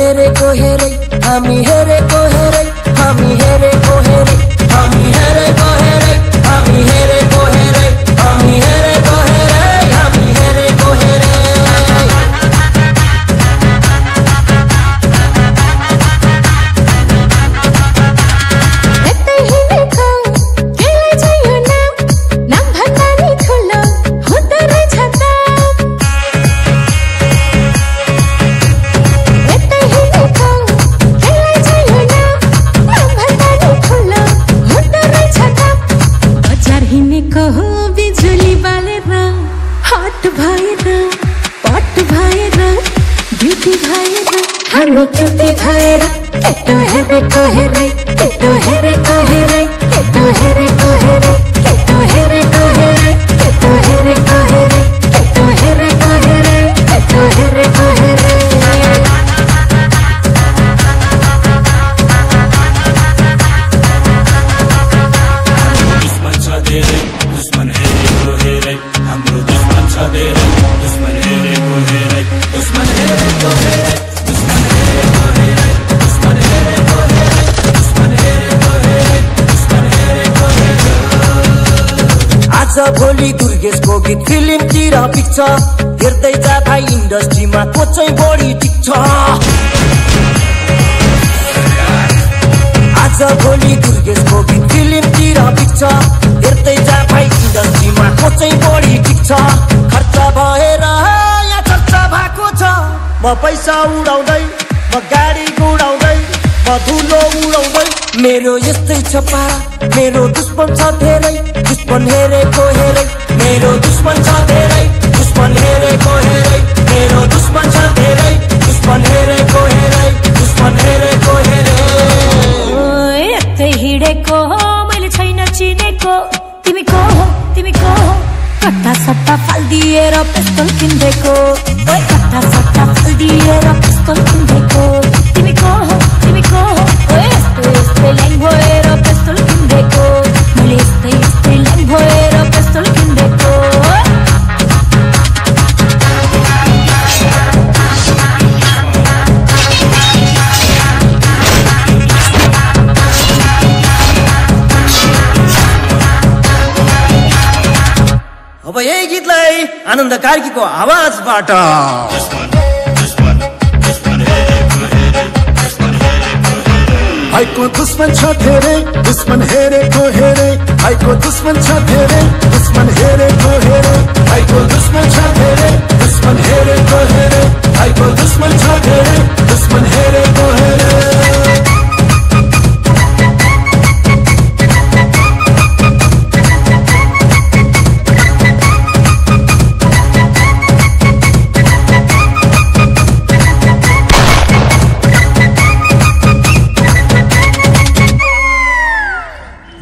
हेरेको हेरै हामी हेरेको हेरै हामी हेरेको हेरै हामी हेरेको हेरै हामी हेरेको हेरै हामी हेरेको हेरै हामी हेरेको हेरै हाम्रो क्युटी भएर केटो हेरेको हेरै केटो हेरेको हेरै केटो हेरेको हेरै केटो हेरेको हेरै केटो हेरेको हेरै केटो हेरेको हेरै केटो हेरेको हेरै दुश्मन छ धेरै दुश्मन हेरेको हेरै हाम्रो दुश्मन छ धेरै दुश्मन हेरेको हेरै दुश्मन हेरेको हेरै भोलि दुर्गेशको गीत फिल्मतिर पिक्छ हेर्दै जा भाइ इन्डस्ट्रीमा को चाहिँ बढी टिक्छ आज भोलि दुर्गेशको गीत फिल्मतिर पिक्छ हेर्दै जा भाइ इन्डस्ट्रीमा को चाहिँ बढी टिक्छ खर्च भएर यहाँ चर्चा भएको छ म पैसा उडाउँदै म गाडी गुडाउँदै म धुलो उडाउँदै मेरो यस्तै छ पारा मेरो दुश्मन छ धेरै दुश्मन हेरेको हेरै मेरो दुश्मन छ धेरै दुश्मन हेरेको हेरै मेरो दुश्मन छ धेरै दुश्मन हेरेको हेरै दुश्मन हेरेको हेरै यतै हिँडेको हो मैले छैन चिनेको तिमी को हो कट्टा सट्टा फाल्दिएर पिस्तोल किन्देको कट्टा सट्टा फाल्दिएर पिस्तोल किन्देको तिमी को हो यस्तै ल्याङ भएर पिस्तोल किन्देको मैले यस्तै ल्याङ भएर पिस्तोल किन्देको अब यही गीतलाई आनन्द कार्कीको आवाजबाट भाइको दुश्मन छ धेरै दुश्मन हेरेको हेरै भाइको दुश्मन छ धेरै दुश्मन हेरेको हेरै भाइको दुश्मन छ धेरै दुश्मन हेरेको हेरै भाइको दुश्मन छ धेरै दुश्मन हेरेको हेरै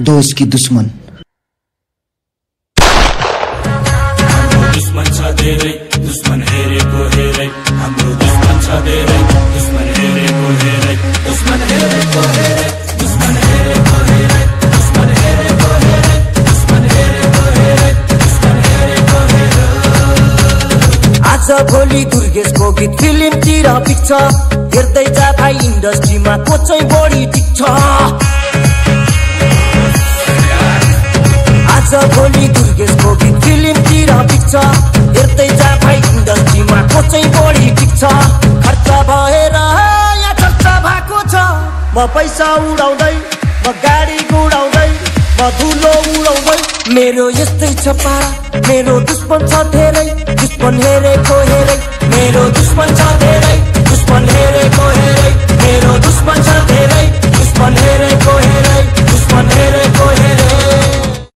दोस्त की दुश्मन दुश्मन छ धेरै दुश्मन हेरेको हेरै हाम्रो दुश्मन छ धेरै दुश्मन हेरेको हेरै दुश्मन हेरेको हेरै दुश्मन हेरेको हेरै दुश्मन हेरेको हेरै दुश्मन हेरेको हेरै दुश्मन हेरेको हेरै आज भोलि दुर्गेशको गीत फिल्मतिर पिक्छ हेर्दै जा भाइ इन्डस्ट्रीमा को चाहिँ बढी टिक्छ आज भोलि दुर्गेशको गीत फिल्मतिर पिक्छ हेर्दै जा भाइ इन्डस्ट्रीमा को चाहिँ बढी टिक्छ खर्च भएर यहाँ चर्चा भएको छ म पैसा उडाउँदै म गाडी गुडाउँदै म धुलो उडाउँदै मेरो यस्तै छ पारा मेरो दुश्मन छ धेरै दुश्मन हेरेको हेरै मेरो दुश्मन छ धेरै